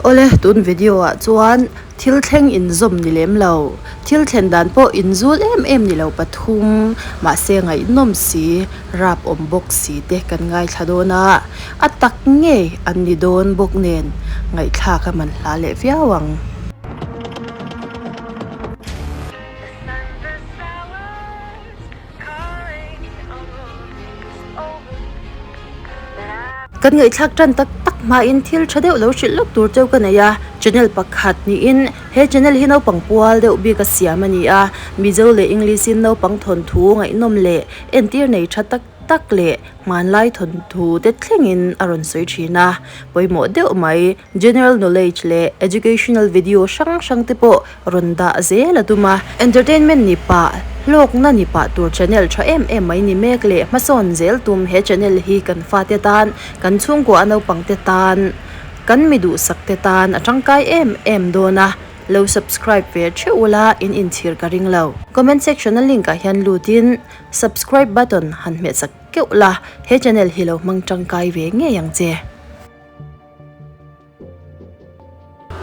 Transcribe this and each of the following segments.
Awle, tun video ah chuan thil thleng inzawm ni lem lo, thil thlen dan pawh inzul em em ni lo pathum, mahse ngaihnawm si, rap awm bawk si te kan ngaithla dawn a, a tak ngei an ni dawn bawk nen ngaihthlak a man hla leh viau ang. Kan ngaihthlak tan tak tak hmain thil tha deuh lo hrilh lawk tur cheu ka nei a, channel pakhat niin he channel hi naupang pual deuh bik a siam a ni a, Mizo leh English in naupang thawnthu ngaihnawm leh entir nei tha tak tak leh hmanlai thawnthu te thlengin a rawn sawi thin a, pawimawh deuh mai general knowledge leh educational video hrang hrang te pawh rawn dah zel a tum a, entertainment ni pah, hlawkna ni pah tur channel tha em em mai ni mek leh hmasawn zel tum he channel hi kan fate tan, kan chhungkua a naupang te tan, kan mi duhsak te tan a tangkai em em dawn a, lo subscribe ve theuh ula in inchhir ka ring lo. Comment section a link ah hian lut in subscribe button han hmeh chak keuh la, he channel hi lo hmang tangkai ve ngei ang che.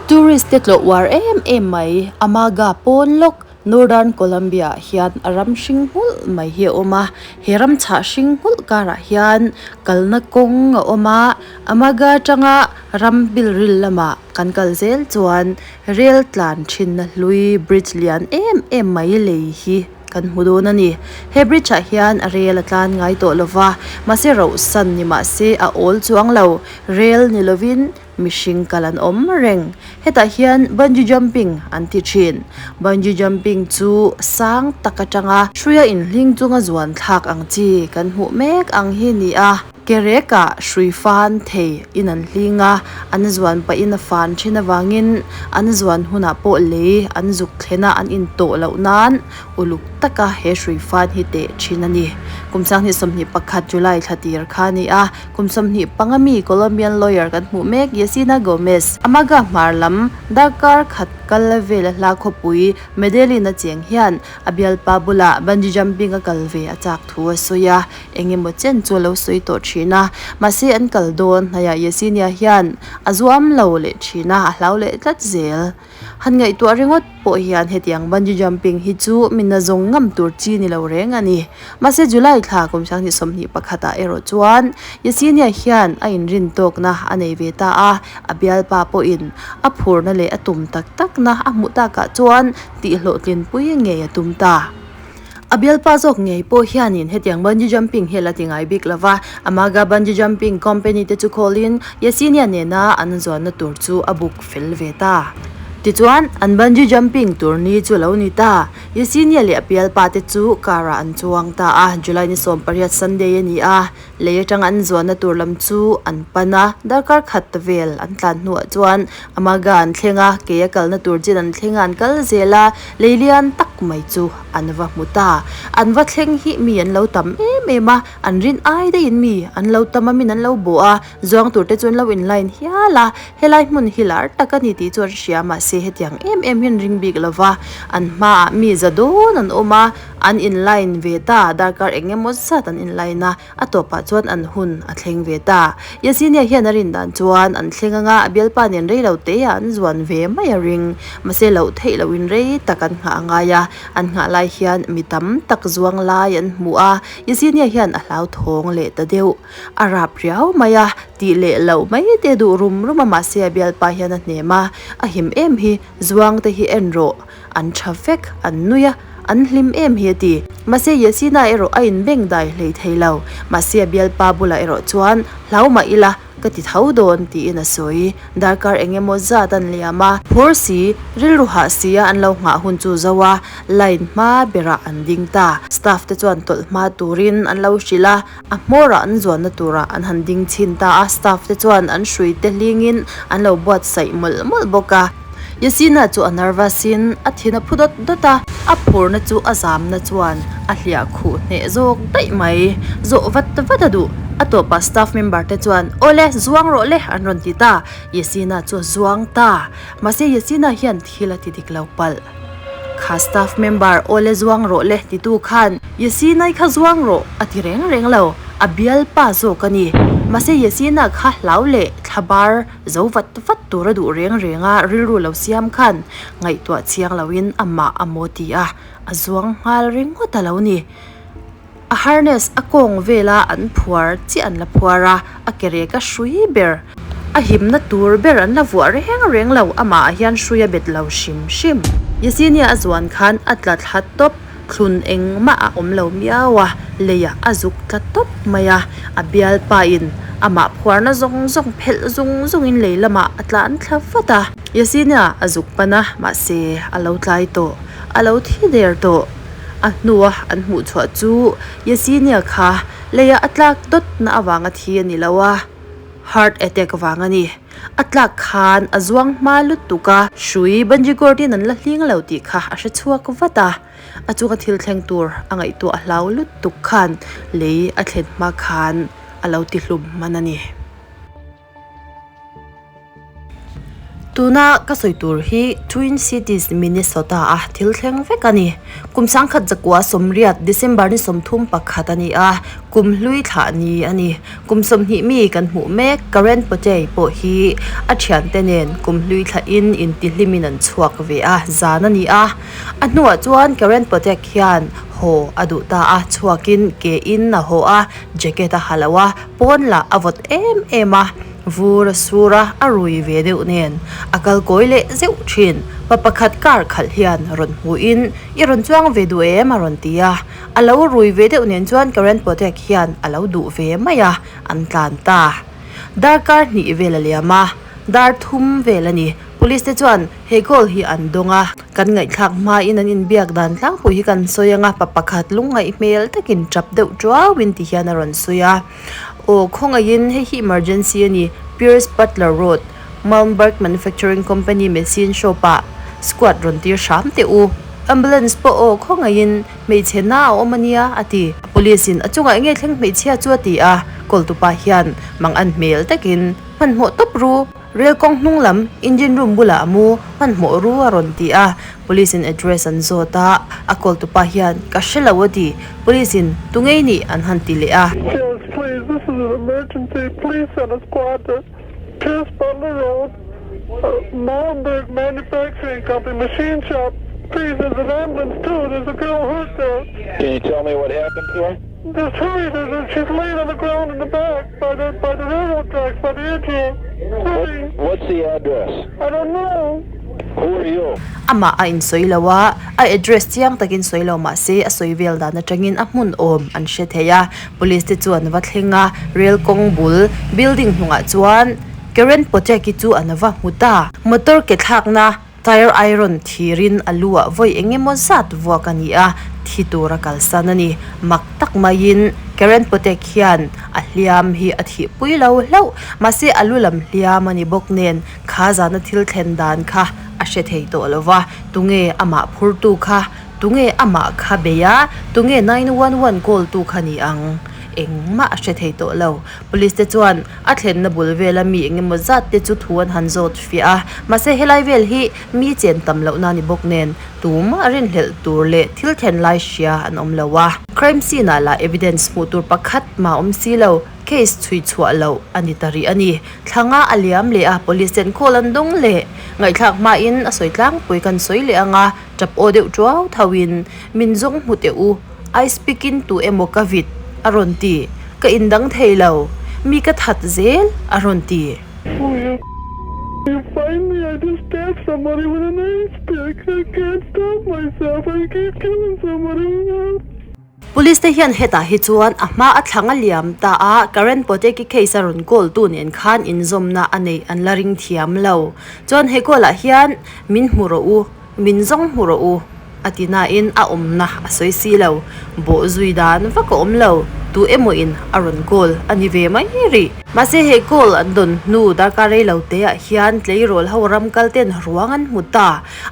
Tourist te tlawh uar em em mai, Amaga pawn lawk Northern Colombia ah hian a ram hring nghulh mai hi a awm a, he ram chhah hring nghulh karah hian kalna kawng a awm a, Amaga atanga ram bilril lamah kan kal zel chuan rel tlan thinna hlui bridge lian em em mai lei hi kan hmu dawn a ni. He bridge ah hian a rel a tlan ngai tawh lova, mahse rauhsan ni mahse a awl chuang lo, rel ni lovin mihring kal an awm reng. Hetah hian bungee jumping an ti thin. Bungee jumping chu sang tak atanga hruia inhling chunga zuan thlak ang chi kan hmuh mek ang hi ni a. Ke rekah hrui fan thei in an hling a, an zuan pahin a fan thin avangin an zuan hunah pawh lei an zuk thlen a, an intawh loh nan uluk taka he hrui fan hi teh thin a ni. Kum 2021 July thla tir kha a ni a, kum 25 mi Colombian lawyer kan hmuh mek Yesina Gomez, Amaga hmar lam darkar khat kal vel a hla khawpui Medellin a cheng hian a bialpa bulah bungee jumping a kal ve a chak thu a sawi a, eng emaw chen chu a lo sawi tawh thin a, mahse an kal dawn hnaiah Yesenia hian a zuam lo leh thin a, a hlau leh tlat zel. Han ngaihtuah ringawt pawh hian hetiang bungee jumping hi chu mi na zawng ngam tur chi ni lo reng a ni. Mahse July thla kum 2021 ah erawh chuan Yesenia hian a inrin tawkna a nei ve ta a, a bialpa pawhin a phurna leh a tum tak takna a hmuh takah chuan tihhlawhtlinpui ngei a tum ta. A bialpa zawk ngei pawh hianin hetiang bungee jumping hi a la ti ngai bik lova, Amaga Bungee Jumping Company te chu call-in Yesenia nena an zuanna tur chu a book fel ve ta. Tichuan, an bungee jumping tur ni chu a lo ni ta. Yesenia leh a bialpa te chu car-ah an chuang ta a, July ni 18 Sunday a ni a, Lei atanga an zuanna tur lam chu an pan a, darkar khat vel an tlan hnuah chuan Amaga an thleng a, kei a kalna tur chin an thleng a, an kal zel a, lei lian tak mai chu an va hmu ta. An va thleng hi mi an lo tam em em a, an rin ai daihin mi an lo tam a, min an lo bawh a, zuang tur te chu an lo in line hial a, helai hmun hi lar tak a ni tih chu an hria mahse hetiang em em hi an ring bik lo va, an hmaah mi za dawn an awm a. An in line ve ta, darkar eng emaw zat an in line a, a tawpah chuan an hun a thleng ve ta. Yesenia hian a rin dan chuan an thleng anga a bialpa nen rei lo te ah an zuan ve mai a ring. Mahse loh theih lohin rei tak an nghah a ngai a, an nghah lai hian mi tam tak zuang lai an hmu a, Yesenia hian a hlauthawng leh ta deuh. A rap riau mai a, tih leh loh mai te duh rum rum a mahse a bialpa hian a hnem a, a him em hi zuang te hi en rawh. An tha vek, an nui a, an hlim em hi a ti. Mahse Yesina erawh a inbeng dai hlei thei lo. Mahse a bialpa bulah erawh chuan, Hlau mah ila, ka ti tho dawn, tiin a sawi. Darkar eng emaw zat an liam a. Phur si, rilru hah sia an lo nghah hun chu zo a, line hma berah an ding ta. Staff te chuan tawlh hma turin an lo hrilh a, a hmawrah an zuanna turah an han ding chhin ta a. Staff te chuan an hrui te hlingin an lo buatsaih mawlh mawlh bawk a. Yasina chu a nervous in a thin a phu dawt dawt a, a phurna chu a zamna chuan a hliah khuh hneh zawk daih mai. Zawh vat vat a duh. A tawpah staff member te chuan, Awle, zuang rawh le an rawn ti ta. Yasina chu a zuang ta. Mahse Yasina hian thil a ti dik lo palh. Kha staff member, Awle zuang rawh le titu khan, Yasinai kha zuang rawh a ti reng reng lo. A bialpa zawk a ni. Mahse Yasina kha hlau leh thlabar zo vat vat tur a duh reng reng a, rilru lo siam khan ngaihtuah chiang loin amah a maw ti a, a zuang nghal ringawt a lo ni. A harness a kawng vela an phuar chiah an la phuar a, a ke rek a hrui ber. A himna tur ber an la vuah reng reng lo, amah ah hian hrui a bet lo hrim hrim. Yesenia a zuan khan a tla thla tawp, thlun engmah a awm lo miau a, leiah a zuk tla tawp mai a, a bialpa in amah phuarna zawng zawng phelh zung zung in lei lamah a tlan thla vat a. Yesenia a zuk pan a, mahse a lo tlai tawh, a lo thi der tawh. A hnua an hmuh chhuah chu Yesenia kha leia a tlak dawtna avanga thi a ni lo a, heart attack vang a ni. A tlak khan a zuang hma lutuk a, hrui bungee cord in an la hling lo tih kha a hre chhuak vat a, a chunga thil thleng tur a ngaihtuah a hlau lutuk khan lei a thlen hma khan a lo ti hlum hman a ni. Tuna ka sawi tur hi Twin Cities, Minnesota a thil thleng vek a ni. Kum sangkhat zakua sawmriat December ni 31 a ni a, kum hlui thlah ni a ni. Kum 20 mi kan hmuh mek Karen Potey pawh hi a thiante nen kum hlui thlahin intihlimin an chhuak ve a, zan a ni a. A hnuah chuan Karen Potek hian haw a duh ta a, chhuakin ke in a haw a, jacket a ha lo a, Pawn lah a vawt em em a, vur a sur a, a rui ve deuh nen a kal kawi leh zeuh thin. Pa pakhat car khalh hian rawn hmuhin, I rawn chuang ve duh em? a rawn ti a. A lo rui ve deuh nen chuan Karen Potek hian a lo duh ve mai a, an tlan ta. Darkar hnih vel a liam a, dar thum vel a ni. Police te chuan he call hi an dawng a. Kan ngaihthlak hmain an inbiak dan tlangpui hi kan sawi ang a, pa pakhat lungngaih hmel takin tap deuh tuauin ti hian a rawn sawi a. Aw khawngaihin hei hi emergency a ni, Pierce Butler Road, Malmberg Manufacturing Company machine shop ah squad rawn tir hram teh u. Ambulance pawh aw khawngaihin hmeichhe na a awm a nia a ti. Police in a chungah enge thleng hmeichhia chu a ti a, kawltupa hian mangan hmel takin hmanhmawh tawp ru. Rel kawng hnung lam engine room bulah a mu hmanhmawh ru a rawn ti a, police in address an zawt a, a call tupa hian ka hre lo a ti, police in tu ngei nih an han ti leh a. Yes please this is an emergency please send a squad to Pierce Butler Road Molenberg Manufacturing Company machine shop please there's an ambulance too there's a girl hurt there. Can you tell me what happened to her? Just hurry there's a she's laying on the ground in the back. By the by the railroad tracks by the engine. Hurry. What's the address? I don't know. Who are you? Amah a insawi lo a, a address chiang takin sawi lo mah se a sawi vel dan atangin a hmun awm an hre thei a. Police te chu an va thleng a, rail kawng bul building hnungah chuan Karen Pochek-i chu an va hmu ta. Motor ke thlakna Tyre iron thirin a lu ah vawi eng emaw zat vuak a ni a, thi tur a kalsan a ni. Mak tak maiin Karen Potek hian a hliam hi a thihpui lo hlauh, mahse a lu lam hliam a ni bawk nen kha zana thil thlen dan kha a hre thei tawh lo va, tunge amah phurtu kha, tunge amah kha bei a, tunge 911 call tu kha ni ang? Engmah a hre thei tawh lo. Police te chuan A thlenna bul vela mi eng emaw zat te chu thu an han zawt fiah a, mahse helai vel hi mi chen tam lohna a ni bawk nen tumah rinhlelh tur leh thil thlen lai hria an awm lo a. Crime scene ah lah evidence hmuh tur pakhat mah awm si lo, case chhui chhuah loh a ni ta rih a ni. Thlanga a liam leh a, police ten call an dawng leh ngaihthlak hmain a sawi tlangpui kan sawi leh ang a, tap aw deuh tuau tho in min zawng hmu teh u. I speak in tu emaw ka vit, a rawn ti. Ka indang thei lo. Mi ka that zel, a rawn ti. Will you you find me? I just stabbed somebody with an ice pick. I can't stop myself. I keep killing somebody. Police te hian hetah hi chuan a hma a thlang a liam ta a, Karen Poteki case a rawn call tu nen khan inzawmna a neih an la ring thiam lo. Chuan he call ah hian min hmu rawh u. Min zawng hmu rawh u, a ti nain a awmna a sawi si lo. Bawh zui dan vak a awm lo, tu emaw in a rawn call a ni ve mai rih. Mahse he call an dawn hnu darkar rei lo te ah hian tleirawl ho ram kal ten ruang an hmu ta.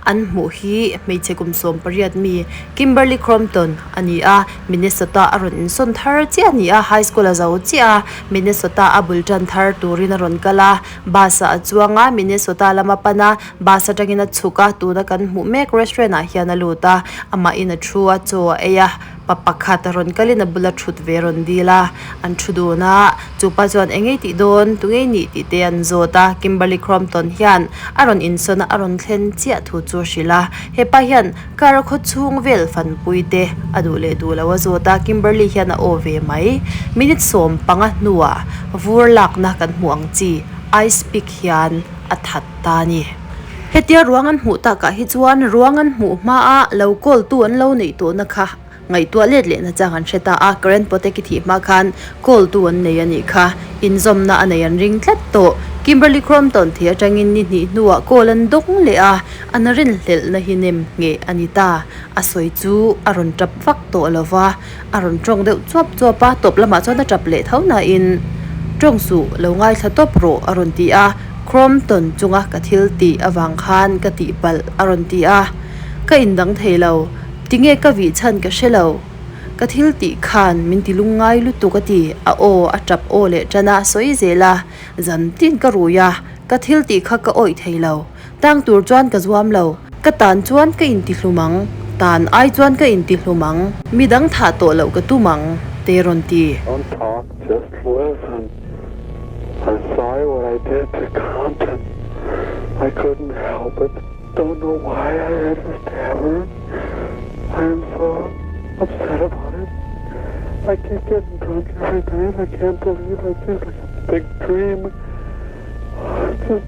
An hmuh hi hmeichhe kum 18 mi Kimberly Crompton a ni a, Minnesota a rawn insawn thar chiah a ni a, high school a zo chiah a, Minnesota a bul tan thar turin a rawn kal a, bus ah a chuang a, Minnesota lama pan a, Bus atangin a chhuk a, tuna kan hmuh mek restaurant ah hian a lut a, amahin a thu a, chaw a ei a, Pa pakhat a rawn kalin a bula thut ve a rawn dil a, an thu dun a, chupa chuan eng ngei tih dawn tu ngei nih tih te an zawt a, Kimberly Crompton hian a rawn insawn a a rawn thlen chiah thu chu a hrilh a, hepa hian car a khaw chhung vel fanpui te a duh leh duh lo a zawt a, Kimberly hian a aw ve mai. Minute 15 hnuah vur lakna kan hmuh ang chi ice pick hian a that ta a ni. Hetia ruang an hmuh takah hi chuan ruang an hmuh hmaa lo call tu an lo neih tawhna kha ngaihtuah let lehna chang an hre ta a, Karen Potek i thih hma khan call tu an nei a nih kha, inzawmna a nei an ring tlat tawh. Kimberly Crompton thih atangin ni hnih hnuah call an dawng leh a, an rinhlelhna hi nem ngheh a ni ta. A sawi chu a rawn tap vak tawh lo va, a rawn tawng deuh chuap chuap a, tawp lamah chuan a tap leh tho nain, Tawng suh, lo ngaithla tawp rawh a rawn ti a. Crompton chunga ka thil tih avang khan ka tihpalh a rawn ti a, ka indang thei lo, tinge ka vih chhan ka hre lo, ka thil tih khan min ti lungngai lutuk a ti, a aw a tap aw leh tan a sawi zel a, zan tin ka rui a, ka thil tih kha ka awih thei lo, tang tur chuan ka zuam lo, ka tan chuan ka intihlum ang, tan ai chuan ka intihlum ang, midang thah tawh loh ka tum ang, te rawn ti. Don't talk, just listen. I'm sorry what I did to Compton. I couldn't help it. Don't know why I had to stab her. I am so upset about it. I keep getting drunk every night. I can't believe it seems like a big dream. Just,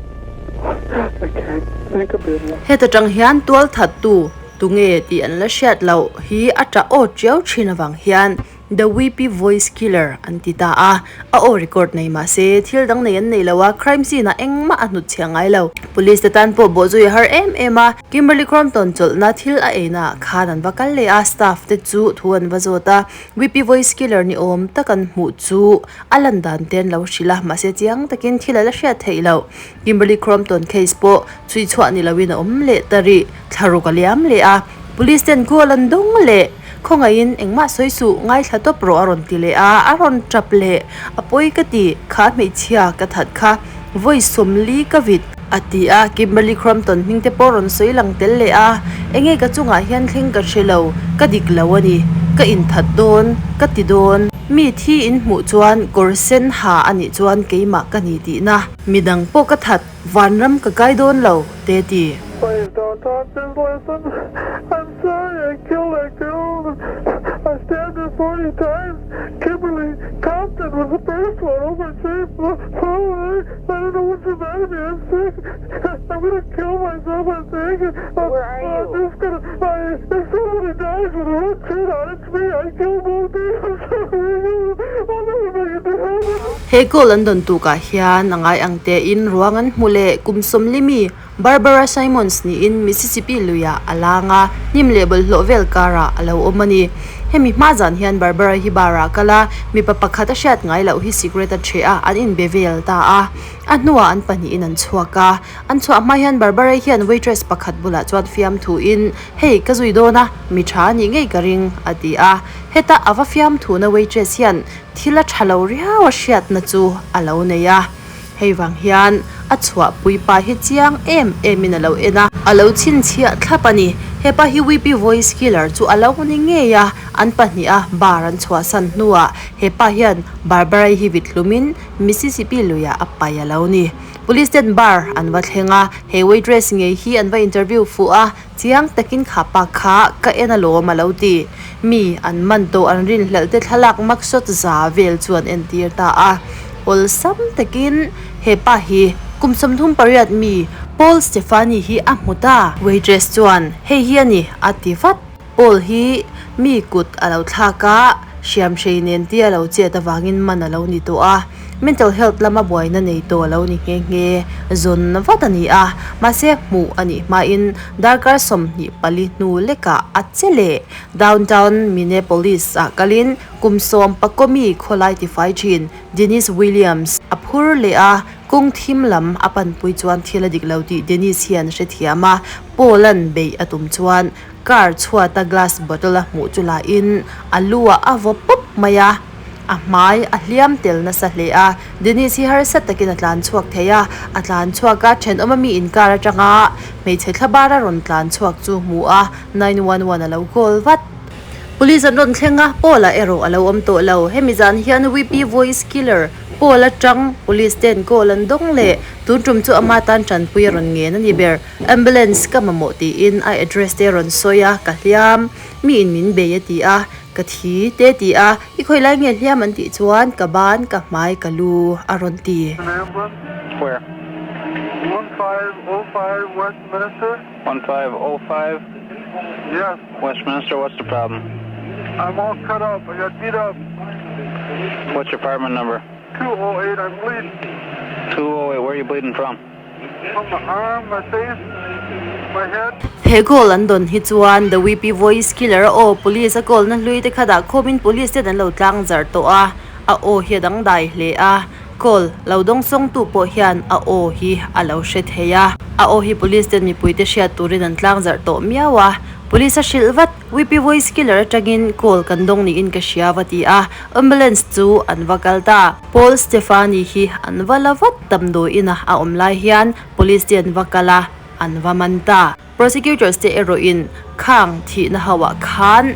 I can't think of it. Heta tang hian tual thattu tunge tih an la hriat loh hi a tah aw tiau thin avang hian The Weepy Voice Killer an ti ta a, a aw record nei mah se thil dang nei an nei lo a, crime scene ah engmah a hnut chhia ngai lo. Police te tan pawh bawhzui a har em em a, Kimberly Crompton chawlhna thil a eina ah khan an va kal leh a, staff te chu thu an va zawt a, Weepy Voice Killer ni awm tak an hmuh chu a lan dan te an lo hrilh a, mahse chiang takin thil a la hriat theih loh. Kimberly Crompton case pawh chhui chhuah ni loin a awm leh ta rih, thlaruk a liam leh a, Police ten call an dawng leh. Khawngaihin engmah sawi suh, ngaithla tawp rawh a rawn ti leh a, a rawn tap leh. A pawi ka ti, kha hmeichhia ka that kha vawi 40 ka vit a ti a, Kimberly Crompton hming te pawh rawn sawi lang tel leh a, enge ka chungah hian thleng ka hre lo, ka dik lo a ni, ka inthat dawn, ka ti dawn. Mi thi in hmuh chuan kawr sen ha a nih chuan keimah ka ni tihna, midang pawh ka that. Vanram ka kai dawn lo, te ti. Please don't talk, just listen. I'm sorry I killed that girl. I stabbed her 40 times. Kimberly Compton was the first one. Oh my shame. Oh, I, I don't know what's the matter with me. I'm sick. I'm gonna kill myself, I think. I'm, Where are I'm you? just gonna, I, if somebody dies with a red shirt on, it's me. I killed both people. I'm sorry. I'll never make it to heaven. He goal an dawn tukah hian a ngai ang tein ruang an hmu leh kum 40 mi Barbara Simons niin Mississippi luiah a lang a, hnim leh bawlhhlawh vel karah a lo awm a ni. Hemi hma zan hian Barbara hi bar ah kal a, mipa pakhat a hriat ngai loh hi cigarette a ṭheh a, an inbe vel ta a. A hnuah an pahnihin an chhuak a, an chhuah hma hian Barbara hian waitress pakhat bulah chuan fiamthuin, Hei, ka zui dawn a, mi ṭha a nih ngei ka ring, a ti a. Heta a va fiamthuna waitress hian Thil a tha lo riau a hriatna chu a lo nei a, hei vang hian a chhuahpui pa hi chiang em em in a lo en a, a lo chhinchhiah thlap a ni. Hepa hi Weepy Voice Killer chu a lo ni ngei a, an pahnih a bar an chhuahsan hnuah hepa hian Barbara-i hi vit hlumin Mississippi luiah a pai a lo ni. Police ten bar an va thleng a, he waitress ngei hi an va interview fuh a, Chiang takin kha pa kha ka en alawm a lo ti. Mi an man tawh an rinhlelh te thlalak mugshot za vel chu an entir ta a. Awlsam takin he pa hi kum 38 mi Paul Stefani hi a hmu ta. Waitress chuan hei hi a ni a ti vat. Paul hi mi kut a lo thlak a, hriamhrei nen tia lo chet avangin man a lo ni tawh a. Mental health lama buaina nei tawh a lo ni nghe nghe. Zawn vat a ni a, mahse hmuh a nih hmain darkar 24 hnu lekah a che leh. Downtown Minneapolis ah kalin kum sawm pakomi khawlai tifai thin Denise Williams a phur leh a, kawng thim lam a panpui chuan thil a dik lo tih Denise hian a hrethiam a, Paul-a'n beih a tum chuan Car chhuata glass bottle a hmuh chu la in a lu ah a vaw pawp mai a, a hmai a hliam tel nasa hle a, Denise hi harsa takin a tlan chhuak thei a, a tlan chhuak a, thenawm a mi in car atanga hmeichhe thlabara rawn tlan chhuak chu hmu a, 911 a lo call vat. Police an rawn thleng a, Paul-a erawh a lo awm tawh lo. Hemi zan hian Weepy Voice Killer, Paul atang Police ten call an dawng leh tun tum chu ama tan tanpui a rawn ngen a ni ber. Ambulance ka mamawh tiin a address te a rawn sawi a, ka hliam, mi in min bei a ti a, ka thi te ti a, i khawi lai nge hliam an tih chuan ka ban, ka hmai, ka lu a rawn ti. Where? 1505 Westminster. 1505? Yes. Westminster, what's the problem? I'm all cut up. I got beat up. What's your apartment number? 208. I'm bleeding. 208. Where are you bleeding from? From my arm, my face, my head. He call an dawn hi chuan The Weepy Voice Killer a aw police a call na hlui te kha dah khawmin police ten an lo tlang zar tawh a, a aw hi a dangdai hle a, call lo dawng sawng tu pawh hian a aw hi a lo hre thei a, a aw hi police ten mipui te hriat turin an tlang zarh tawh miau a, police a hrilh vat. Weepy Voice Killer atangin call kan dawng niin ka hria va ti a, ambulance chu an va kal ta. Paul Stefani hi an va la vat damdawiin a a awm lai hian police te an va kal a, an va man ta. Prosecutors te erawhin khang thihna ho ah khan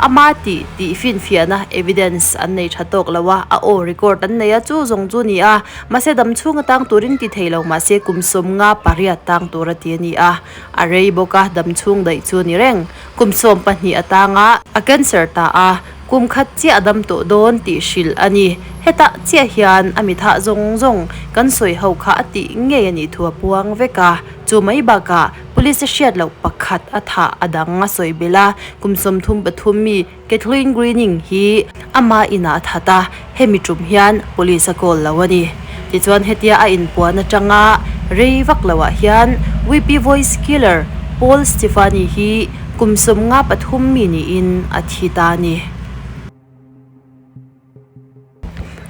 ama tih tih finfiahna evidence an nei tha tawk lo a, a aw record an nei a, chu zawng chu ni a, mahse damchhung atang turin ti thei lo mahse kum 58 tang tur a ti a ni a. A rei bawk a, dam chhung daih chu ni reng. Kum 12 atanga a cancer ta a, kum khat chiah a dam tawh dawn tih hrilh a ni. Hetah chiah hian a mithah zawng zawng kan sawi ho kha a tih ngei a nih thu a puang vek a. Chu mai bakah police a hriat loh pakhat a thah a dang a sawi belh a, kum 33 mi Kathleen Greening hi ama inah a that a, hemi tum hian police a call lo a ni. Tichuan hetia a inpuan atanga rei vak loah hian Weepy Voice Killer Paul Stefani hi kum 53 mi niin a thi ta a ni.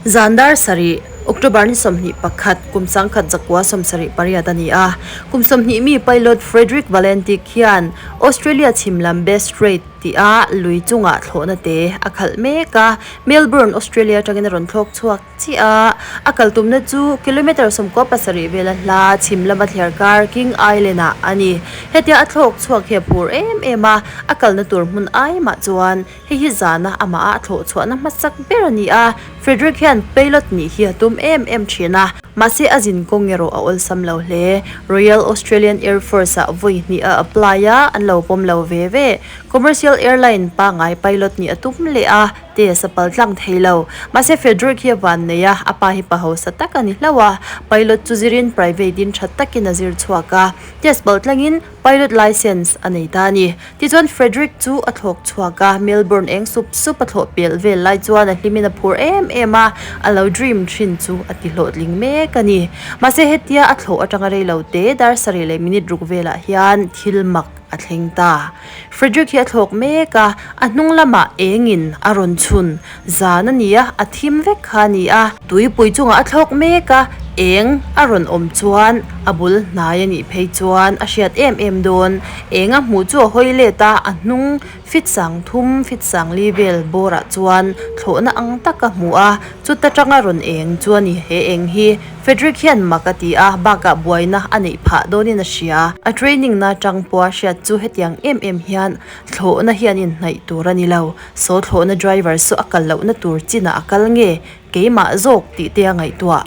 Zan dar sarih, October ni 21, kum 1978 a ni a. Kum 20 mi pilot Frederick Valentik hian Australia chhim lam Bass Strait tia lui chungah thlawhna te a khalh mek a. Melbourne, Australia atangin a rawn thlawk chhuak chiah a. A kal tumna chu kilometre 97 vela hla chhim lama thliar kar King Island-ah a ni. Hetia a thlawk chhuak hi a phur em em a, a kalna tur hmun ai mah chuan Hei hi zana amah a thlawh chhuahna hmasak ber a ni a, Frederick hian pilot nih hi a tum em em thin a, mahse a zin kawng erawh a awlsam lo hle. Royal Australian Air Force ah vawi hnih a apply a, an lo pawm lo ve ve. Commercial airline pangai pilot nih a tum leh a, test a pal tlang thei lo. Mahse Frederick hi a van nei a, a pa hi pa hausa tak a ni hlauh a, pilot chu zirin private in tha takin a zir chhuak a, test pal tlangin Pilot licence a nei ta a ni. Tichuan Frederick chu a thlawk chhuak a, Melbourne eng sup sup a thlawh pelh vel lai chuan a hlimin a phur em em a, a lo dream thin chu a ti hlawhtling mek a ni. Mahse hetia a thlawh atanga rei lo te dar sarih leh minute ruk velah hian thil mak a thleng ta. Frederick hi a thlawk mek a, a hnung lamah engin a rawn chhun zan a ni a, a thim vek kha a ni a. Tuipui chungah a thlawk mek a, eng a rawn awm chuan a bul hnai a nih phei chuan a hriat em em dawn. Eng a hmuh chu a hawi let a, a hnung fit sang thum, fit sang li vel bawrah chuan thlawhna ang tak a hmu a, chuta tanga rawn eng chu a ni. He eng hi Frederick hian mak a ti a, bakah buaina a neih phah dawnin a hria. A training na tang pawha hriat chu hetiang em em hian thlawhna hi an inhnaih tur a ni lo. Saw thlawhna driver saw a kal lohna tur chinah a kal nge keimah zawk tih te a ngaihtuah.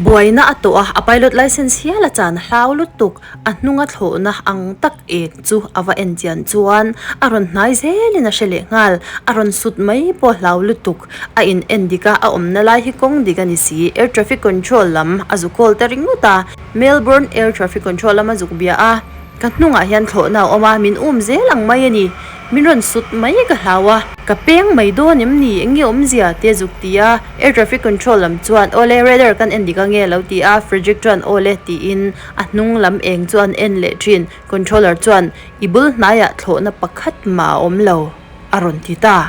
Buaina a tawh a, a pilot licence hial a chan hlau lutuk. A hnunga thlawhna ang tak ek chu a va en chian chuan a rawn hnai zelin a hre leh nghal. A rawn sut mai pawh hlau lutuk. A in en dik a, a awmna lai hi kawng dik a ni si. Air traffic control lam a zuk call ta ringawt a. Melbourne air traffic control lam a zuk bia a, Ka hnungah hian thlawhna a awm a, min um zel ang mai a ni. Min rawn sut mai ka hlau a, ka peng mai dawn em ni? Eng nge awmzia? te zuk ti a, air traffic control lam chuan Awle, radar kan en dik ange lo ti a, Frederick chuan Awle tiin a hnung lam eng chu an en leh thin. Controller chuan I bul hnaiah thlawhna pakhat mah a awm lo a rawn ti ta.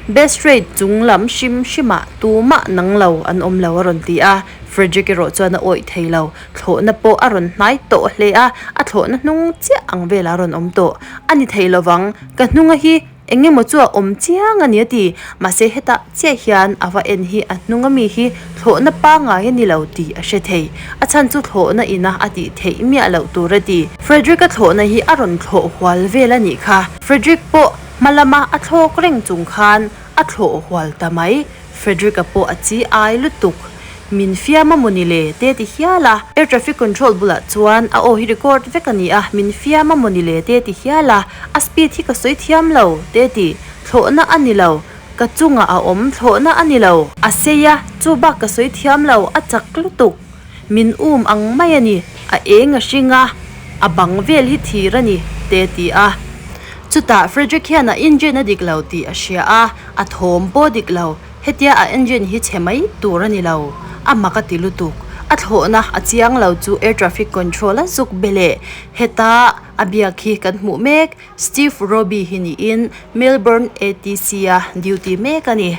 Best rate chung lam hrim hrimah tumah nang lo an awm lo a rawn ti a, Frederick erawh chuan a awih thei lo. Thlawhna pawh a rawn hnai tawh hle a, a thlawhna hnung chiah ang velah a rawn awm tawh. A ni thei lovang, ka hnunga hi eng emaw chu a awm chiang a ni a ti. Mahse hetah chiah hian a va en hi a hnunga mi hi thlawhna pangngai a ni lo tih a hre thei. A chhan chu thlawhna ina a tih theih miah loh tur a ti. Frederick-a thlawhna hi a rawn thlawh hual vel a nih kha. Frederick pawh. Hma lama a thlawk reng chung khan a thlawh hual ta mai. Frederick-a pawh a chi ai lutuk. Min fiam a mawni le? te ti hial a. Air traffic control bulah chuan a aw hi record vek a ni a, Min fiam a mawni le? te ti hial a. A speed hi ka sawi thiam lo, te ti. Thlawhna a ni lo. Ka chungah a awm thlawhna a ni lo. A sei a, chu bak ka sawi thiam lo, a chak lutuk. Min um ang mai a ni, a eng a hring a, a bang vel hi thir a ni, te ti a. Chutah Frederick hian a engine a dik lo tih a hria a, a thawm pawh dik lo, hetia a engine hi chhe mai tur a ni lo, a mak a ti lutuk. A thlawhna a chiang lo chu air traffic control a zuk be leh. Heta a biak hi kan hmuh mek. Steve Robbie hi niin Melbourne ATC a duty mek a ni.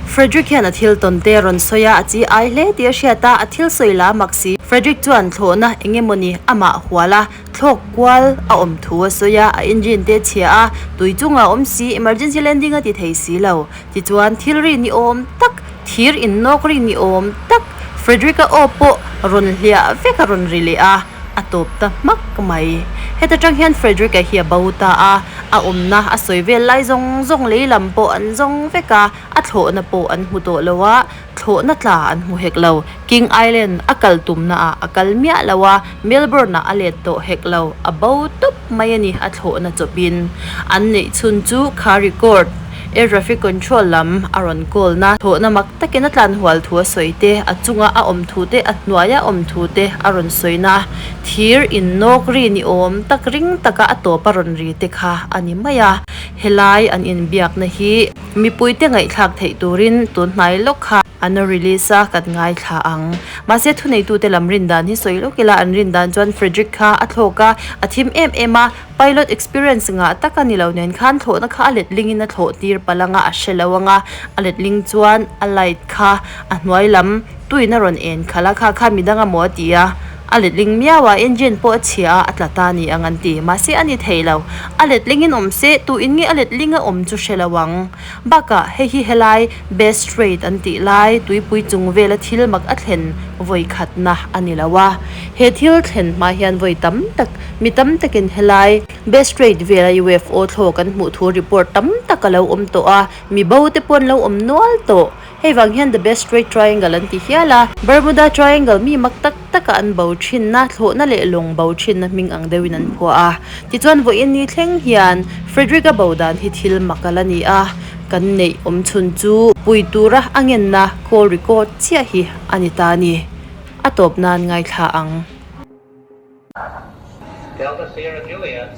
Frederick hian a thil tawn te rawn sawi a, a chi ai hle tih a hriat a, a thil sawi la mak si. Frederick chuan thlawhna eng emawni amah hual a, thlawk kual a awm thu a sawi a, a engine te chhia a, tui chungah awm si, emergency landing a ti thei si lo. Tichuan thil ri ni awm tak, thir innawk ri ni awm tak, Frederick-a aw pawh rawn hliah vek a rawn ri leh a. A tawp ta hmak mai. Heta tang hian Frederick-a hi a bo ta a, a awmna a sawi vel lai zawng zawng lei lam pawh an zawng vek a, a thlawhna pawh an hmu tawh lo a, thlawhna tla an hmu hek lo. King Island a kal tumna ah a kal miah lo a, Melbourne ah a let tawh hek lo, a bo tawp mai a ni a thlawhna chawpin. An neih chhun chu kha record. Air traffic control lam a rawn call na, thawhna mak takin a tlan hual thu a sawi te, a chunga a awm thu te, a hnuaia awm thu te a rawn sawi na, thir innawk ri ni awm tak ring taka a tawp a rawn ri te kha a ni mai a. Helai an inbiakna hi mipuite ngaihthlak theih turin tun hnai lawk kha an release a kan ngaithla ang. Mahse thuneitute lam rin dan hi sawi lawk ila an rin dan chuan Frederick kha a thlawk a, a thim em em a, Pilot experience ngah tak a ni lo nen khan thlawhna kha a letlingin a thlawh tir palh anga a hre lo anga a letling chuan a light kha a hnuai lam tuin a rawn en khalh a kha kha midang amaw a ti a a letling miau a engine pawh a chhia a a tla ta ni ang an ti mahse a ni thei lo a letlingin awm se tuin nge a letling a awm chu hre lo ang bakah hei hi helai best rate an tih lai tuipui chung vela thil mak a thlen vawi khatna a ni lo a he thil thlen hma hian vawi tam tak Mi tam takin helai Best Rate vela UFO thlawh kan hmuh thu report tam tak a lo awm tawh a, mi bo te pawh an lo awm nual tawh. Hei vang hian The Best Rate Triangle an ti hial a, Bermuda Triangle mi mak tak taka an bo thinna, thlawhna leh lawng bo thinna hming ang deuhin an phuah a. Tichuan vawiin ni thleng hian Frederick-a bo dan hi thil mak a la ni a, kan neih awm chhun chu pui tura a ngenna call record chiah hi a ni ta a ni. A tawp nan ngaithla ang. Delta Sierra Juliet,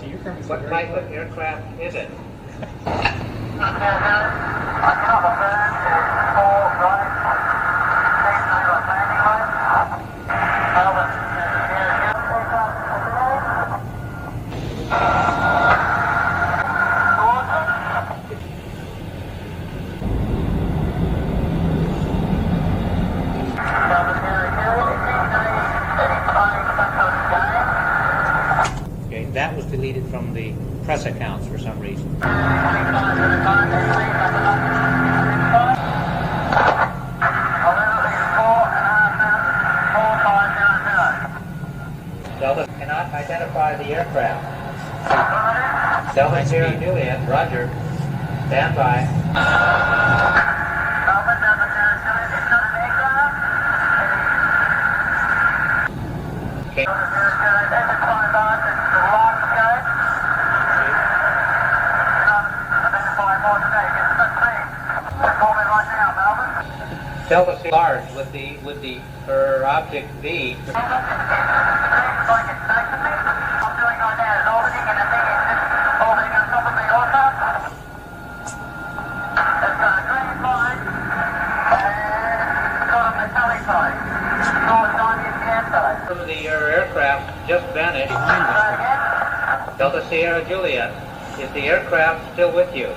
what type of aircraft is it? Okay, that was deleted from the press accounts for some reason. Delta cannot identify the aircraft. Delta Sierra Juliet, roger. Stand by. Okay. Delta large with the with the er, object B. The aircraft just vanished. Delta Sierra Juliet, is the aircraft still with you?